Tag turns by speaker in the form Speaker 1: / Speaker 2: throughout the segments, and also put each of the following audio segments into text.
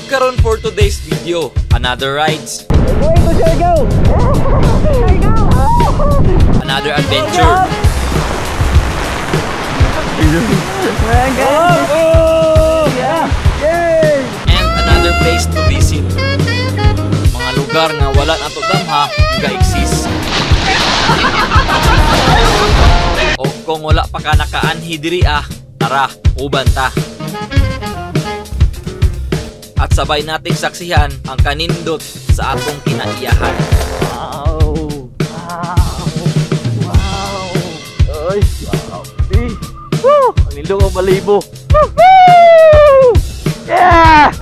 Speaker 1: Karon for today's video, another rides.
Speaker 2: Going to Siargao!
Speaker 1: Another adventure. And another place to visit. Mga lugar nga wala nato damha ga-exist. O kung wala pa ka nakaanhi diri ah, tara, uban ta. At sabay nating saksihan ang kanindot sa atong kinaiyahan.
Speaker 2: Wow! Wow! Wow! Ay! Wow! Eh! Woo! Ang nindot ang balibo! Woohoo! Yeah!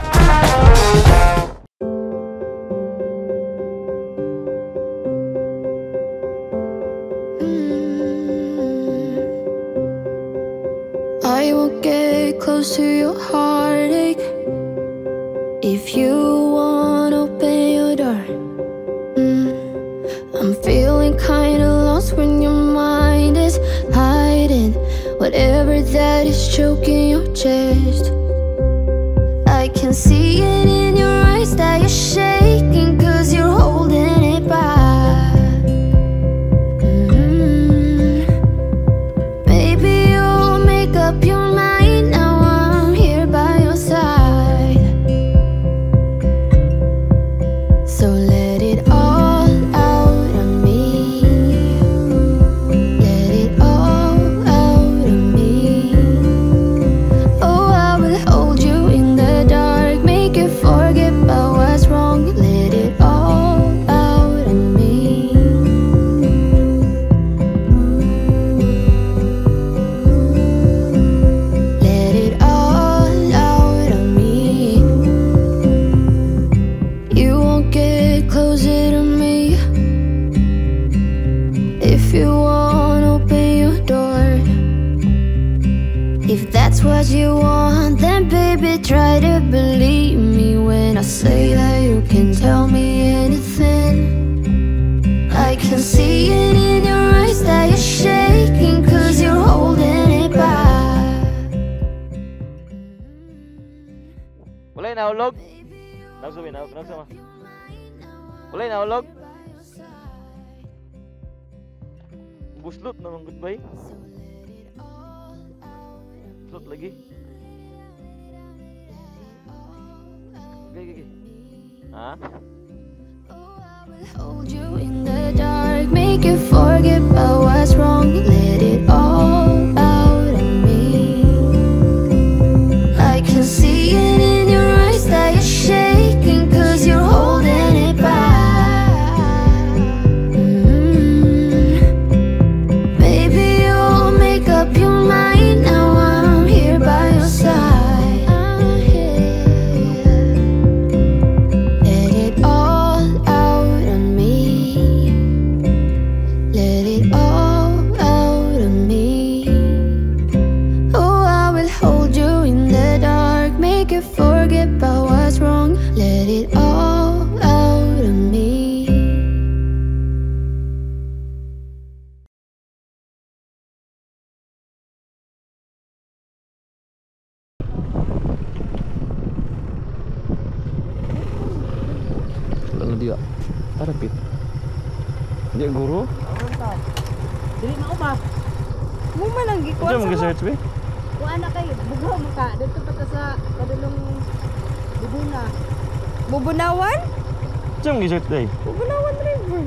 Speaker 3: I won't get close to your heartache if you won't open your door. I'm feeling kinda lost when your mind is hiding whatever that is choking your chest. I can see it in your eyes that you're shaking, 'cause you're holding it back. Maybe you'll make up your mind now, I'm here by your side. So let it all out of me. Let it all out of me. Oh, I will hold you in the dark, make you forget about what's wrong. Let it all out of me. Let it all out of me. You won't get closer to me if you won't open your door. If that's what you want, then baby try to believe me when I say that you can tell me anything. I can see it in your eyes that you're shaking, 'cause you're holding it back.
Speaker 2: Walay nahulog? Walay nahulog? Buslot naman goodbye. Buslot lagi. Okay, okay. Ha?
Speaker 3: Hold you in the dark, make you forget about what's wrong. Let it all out of me. I can see it in your eyes that you're shaking, 'cause you're holding it back. Maybe you'll make up your mind now, I'm here by your side. I'm here. Let it all out of me. Let it all out of me. Oh, I will hold you in the dark, make you forget about what's wrong. Let it all out of me.
Speaker 2: Wala na diya. Tara, Pit. Hindi, guro.
Speaker 4: Dili na ba? Mo man ang gikuan
Speaker 2: Ano
Speaker 4: sa
Speaker 2: mo search be?
Speaker 4: Kuan na kay bughaw man ka didto pa ta sa kadulong Bubuna. Bubunawan?
Speaker 2: Ano mo search day?
Speaker 4: Bubunawan River.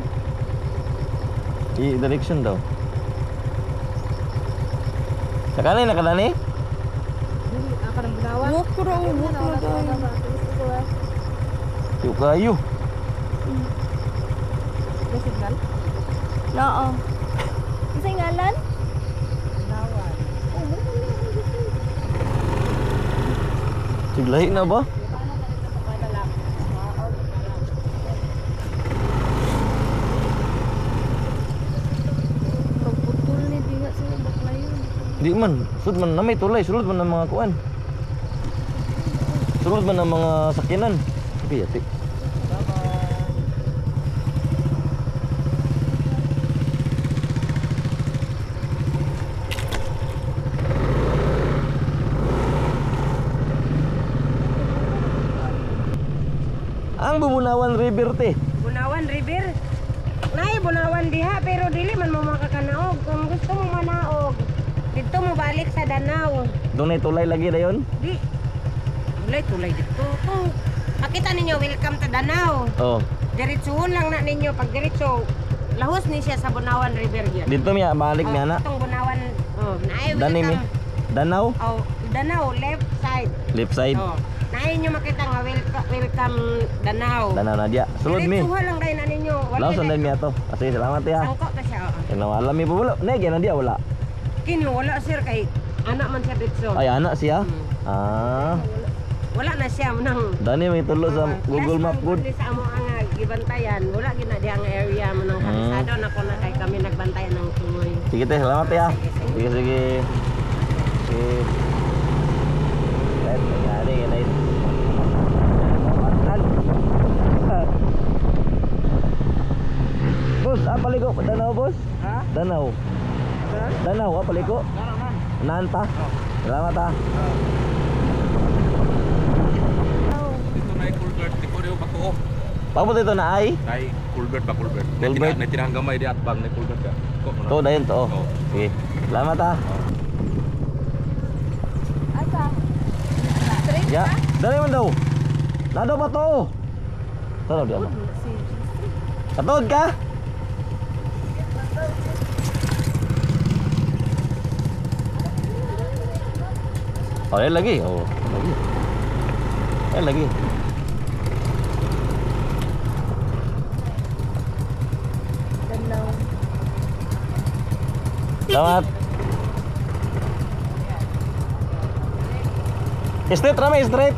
Speaker 2: I-direction daw. Nakanay, nakanani?
Speaker 4: Dili ka ng Bunawan. Walk ra, walk ra daw.
Speaker 2: Yo kayo.
Speaker 4: May signal? Noo. Kasi ngalan? Bunawan.
Speaker 2: Siglahi na ba?
Speaker 4: Pagputol ni diha sa baklayon.
Speaker 2: Di man, sulod man na may tulay, sulod man ang mga kuan. Sulod man ang mga sakyanan. Okay, ati. Asang Bubunawan River te?
Speaker 4: Bunawan River. Nay Bunawan diha pero dili man mo makakanaog. Kung gusto mo manaog, dito mo balik sa Danau.
Speaker 2: Doon ay tulay lagi dayon?
Speaker 4: Di. Tulay dito. Kung makita ninyo, welcome to Danau.
Speaker 2: Oh.
Speaker 4: Diretsuhon lang na ninyo. Pag diretso, lahos ni siya sa Bunawan River yun.
Speaker 2: Dito miya, balik niya na.
Speaker 4: Itong Bunawan, oh, naay
Speaker 2: Dani mi.
Speaker 4: welcome.
Speaker 2: Danau?
Speaker 4: Oh, Danau, left side.
Speaker 2: Left side.
Speaker 4: Oh. Naay nyo makita nga welcome Danau.
Speaker 2: Danau na dia. Sulod mi.
Speaker 4: Diretsuhon lang kayo na ninyo. Wala
Speaker 2: Laos na mi ato. Sige, salamat ya.
Speaker 4: Sangko ta siya. Oo.
Speaker 2: Ano alam mi wala. Nay na dia wala.
Speaker 4: Kini wala sir kay anak man siya dito.
Speaker 2: Ay anak siya. Ah.
Speaker 4: Wala na siya nang
Speaker 2: Dani may tulo sa Google Map good.
Speaker 4: Sa amo ang gibantayan, wala gid na diha ang area mo nang kabisado na ko na kay kami nagbantayan ng tungoy.
Speaker 2: Sige te, salamat ya. Sige sige. Sige. Right, nangyari nice. Boss, apaliko Danau boss?
Speaker 4: Ha?
Speaker 2: Danau. Danau apaliko? Nanta. Salamat ah.
Speaker 5: Dito na culvert, di ko rin patuo.
Speaker 2: Papunta ito na ay?
Speaker 5: Nay culvert ba culvert?
Speaker 2: Culvert.
Speaker 5: Nay tinahang gamay di atbang nay culvert ka.
Speaker 2: To dayon to.
Speaker 5: Oh.
Speaker 2: Sige. Salamat ah.
Speaker 4: Asa? Straight
Speaker 2: Ya, dali man daw. Nado pa to. Tara di ano. Katod ka? Oh, lagi. Oh, lagi. Eh lagi.
Speaker 4: Danau.
Speaker 2: Salamat. Straight rame, straight.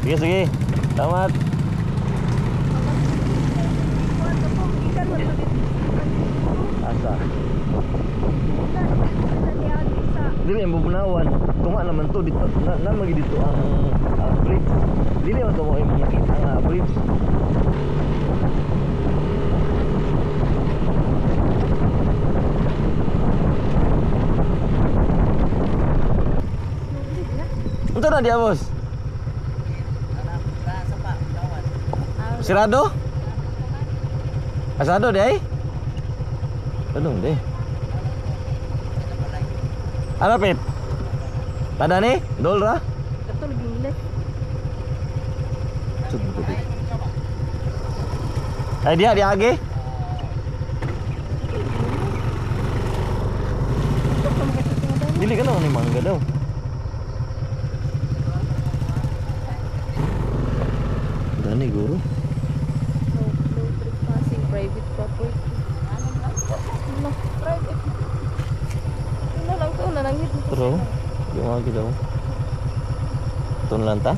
Speaker 2: Sige, sige. Salamat. Asa? Dili ang Bubunawan. Tunga naman to dito na magi dito ang bridge. Dili man to mo makita ang bridge. Unsa na diya, boss? Sirado? Asado di ay? Anong di? Ano pit? Tada ni? Dol ra? Ay dia dia age. Dili ka na ni mangga daw. Dani guru.
Speaker 6: No, no trespassing, private property. No, private. Ano lang to, nananghit.
Speaker 2: Pero, yung age daw. Ito na lang ta?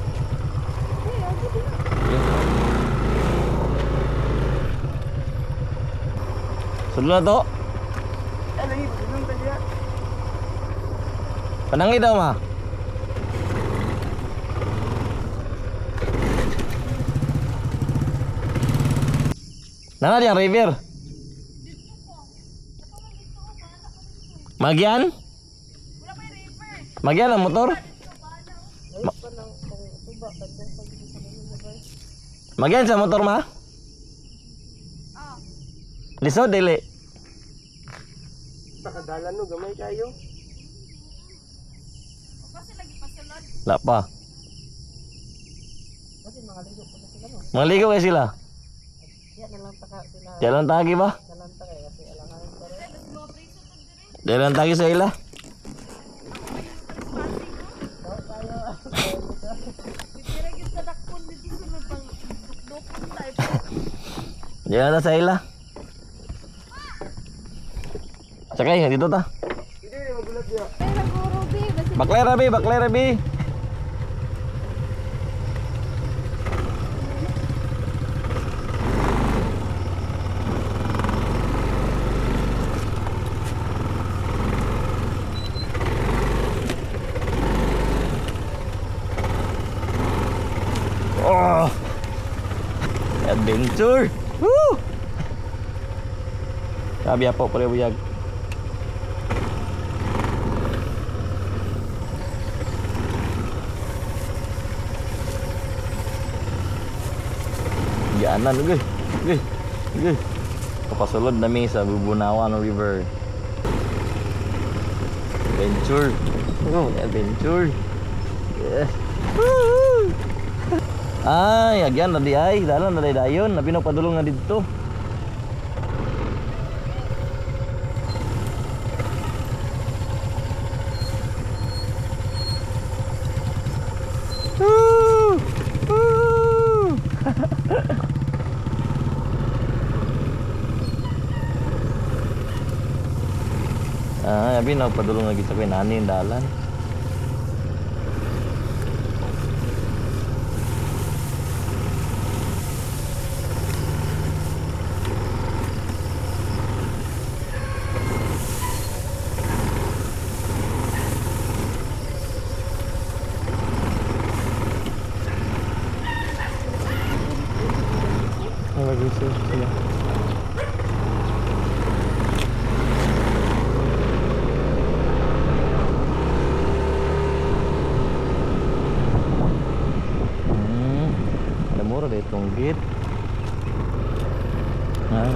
Speaker 2: Sudlo na to. Panangi daw ma. Nana diyan river. Magyan? Magyan ang motor? Magyan sa motor ma? Lisod dili.
Speaker 4: Nakadalan no gamay kayo.
Speaker 2: La pa. Mga ligo kayo sila. Diyan lang tagi ba? Diyan lang tagi sa ila. Diyan lang ta sa ila. Sakay, dito ta. Baklay rabi, baklay rabi. Oh. Adventure. Woo! Sabi po pare buyag. Gianan uy. Uy. Uy. Papasulod nami sa Bubunawan River. Adventure. Oh, adventure. Yes. Woo! Ay, agyan na di ay, dalan na di dayon, nabi na padulong na didto. Woo! Woo! Ah, abi na padulong lagi sa nani dalan. Mura deh tunggit. Ah,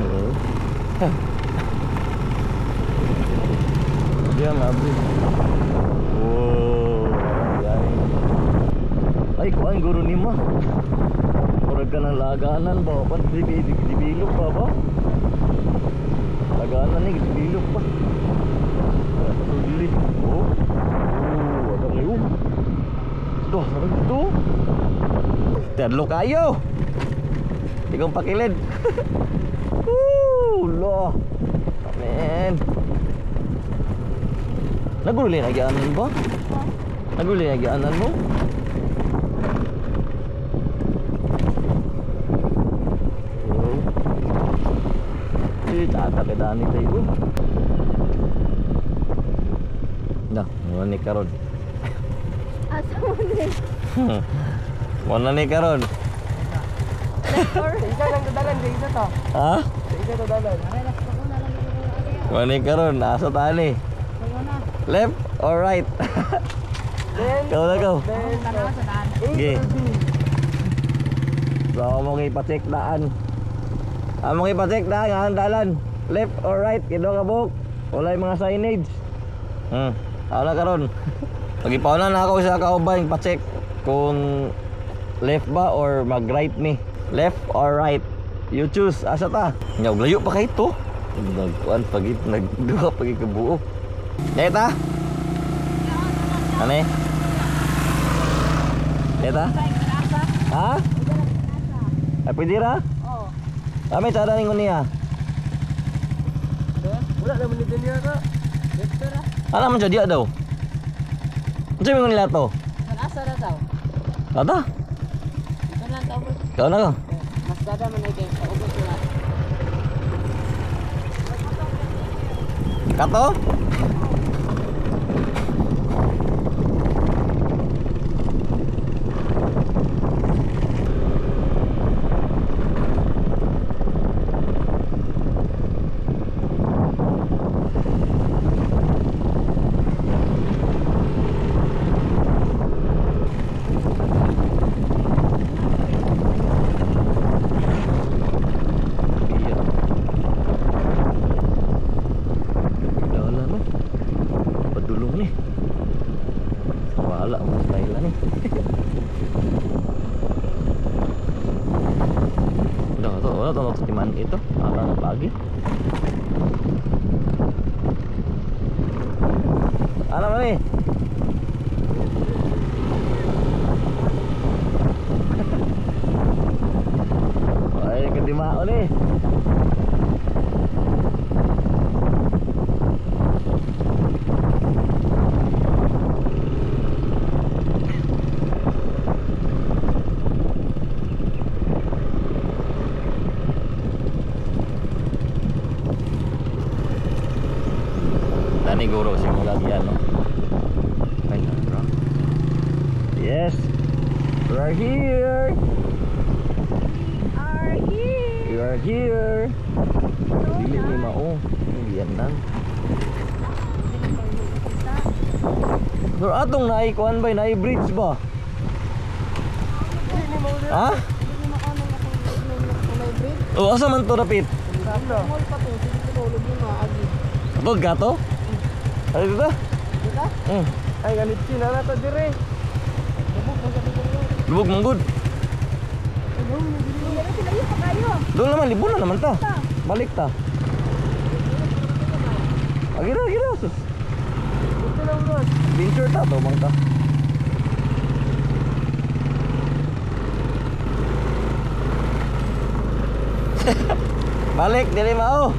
Speaker 2: dia ngabri. Wow, ay kuan guru ni mah. Murag ka ng laganan ba? Pan dibilog pa ba? Laganan ni dibilog pa. Patudli. Oh. Oh, ada ngayon. Duh, sarap ito. Tadlo kayo. Ikaw pakilid. Woo, lo. Amen. Naguli na gyaanan ba? Naguli na gyaanan mo? Oh. Eh, tata kay dani tayo. Nah, mo ni karon.
Speaker 6: Asa mo ni?
Speaker 2: Wala ni karon.
Speaker 6: Isa lang dalan, isa to.
Speaker 2: Ha?
Speaker 6: Isa to dalan.
Speaker 2: Wala ni karon, asa tani? Left or right? Go na go. Okay. So among ipa-check daan. Among ipa-check daan ang dalan. Left or right kido ka buok. Walay mga signage. Wala karon. Pagipauna na ako sa kauban pa-check kung left ba or mag right ni. Left or right? You choose. Asa ta? Nya layo pa kay to. Nagkuan pagit nagduha pagit kabuo. Neta? Ane? Neta? Ha? Ay pwede ra?
Speaker 6: Oo.
Speaker 2: Kami tsada ningon niya.
Speaker 5: Wala naman ni niya ka. Left ra.
Speaker 2: Ano man siya diya daw? Unsa man nila to?
Speaker 6: Asa ra daw?
Speaker 2: Ata?
Speaker 6: Ito lang daw.
Speaker 2: Ikaw na ka.
Speaker 6: Mas dada man ay kay ubos na.
Speaker 2: Kato? Wala mo style ni. Udah to, wala to timan ito. Ata na pagi. Ano man ni? Ay, kadimao ni. Guro simula diyan, no? Ay, bro. Yes. We are here.
Speaker 6: We are here.
Speaker 2: We are here. Dili ni mao. Diyan lang. Pero atong naay kuan bay, naay bridge ba? Ha? Oh, asa man to dapit?
Speaker 6: Mall pa to, sige tulog yung maagi.
Speaker 2: Atod gato? Ay dito?
Speaker 6: Dito?
Speaker 5: Ay, ganit na na to dire.
Speaker 2: Lubog manggod. Doon naman, libo na naman ta. Balik ta. Agi na, agi na. Sus. Adventure ta, to bang ta. Balik, dili mao.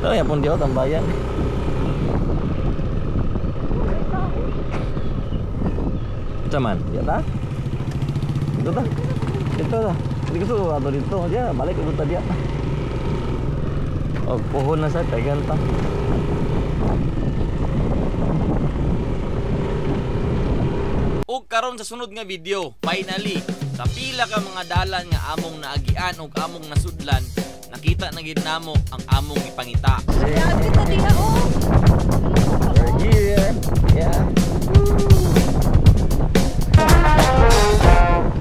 Speaker 2: Ay, yapon diyo, tambayan. Saman, ya ta? Dito ta. Dito ta. Hindi gusto ko ato dito. Diya, balik ko ta diya. Og puhon na sa tagan ta.
Speaker 1: Ug karon sa sunod nga video, finally, sa pila ka mga dalan nga among naagian ug among nasudlan, nakita na gid namo ang among ipangita.
Speaker 6: Dito diha oh.